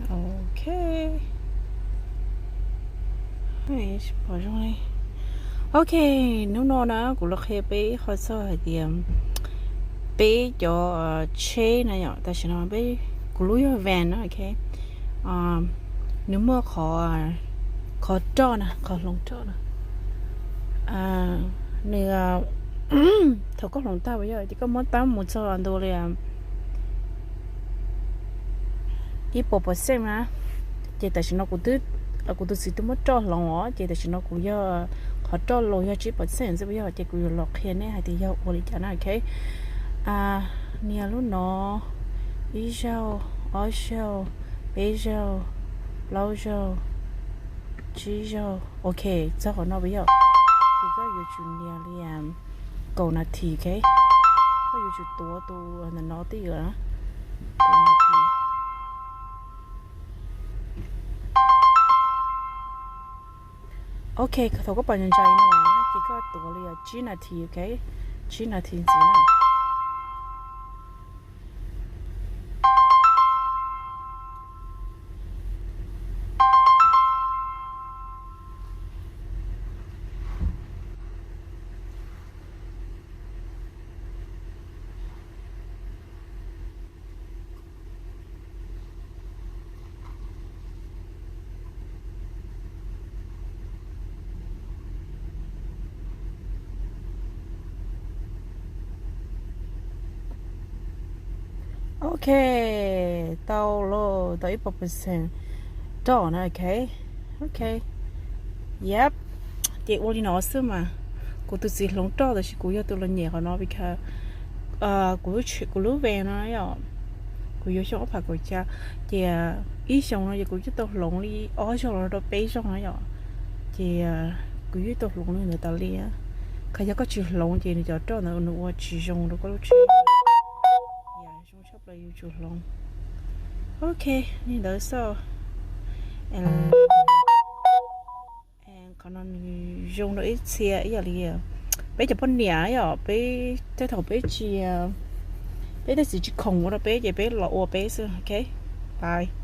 Ok. Pom zoo li. Ok, hnub no na kuv los qhia peb ib qho txog hais tias peb cov tsheb na yom, tam sim no peb, kuv lub yog van na, ok. Nws muaj qhov, qhov roj na, qhov hloov roj na. Nws, thaum koj hloov tag yog ces koj muab tab mus txog ntu li ib puas percent na. Ces tam sim no kuv, kuv tus txiv twb muab roj hloov os, ces tam sim no kuv yog qhov roj laus yog tsib percent xwb yog, ces kuv yuav los qhia nej hais tias yog ua li cas na, ok. Nias lub no, ib zaug, ob zaug, peb zaug, plaub zaug, tsib zaug, ok, txog qhov no puas yog? Ces koj yuav tsum nias li kaum nas this, ok. Koj yuav tsum tuav tus ntawm no twj ywm na. Kaum nas this. Ok, thaum koj pom ntsa ntsa li no ces koj tuav li tsib nas this, ok. Tsib nas this ntxiv na. Ok, tau los tau ib puas percent roj na, ok. Ok, yep. Ces ua li no xwb mas. Kuv tus txiv hloov roj tab sis kuv yog tus los nyem qhov no because kuv lub, kuv lub van no yom, kuv yuav xyoo ob phav kaum xya, ces ib xyoos no ces kuv yeej tau hloov li ob zaug los rau peb zaug na yom. Ces kuv yeej tau hloov li ntawd tas li. Qhov yog koj tsis hloov ces nws cov roj ntawd nws ua tsis zoo rau koj lub tsheb. Zoo tshaj plaws yus tsum hloov. Ok, li ntawd xwb. Qhov no nws zoo rau ib txhia ib yam li peb cov poj niam yom, peb tej thaum peb tsis, peb tej txiv tsis khoom ua rau peb ces peb los ua peb xwb, ok. Bye.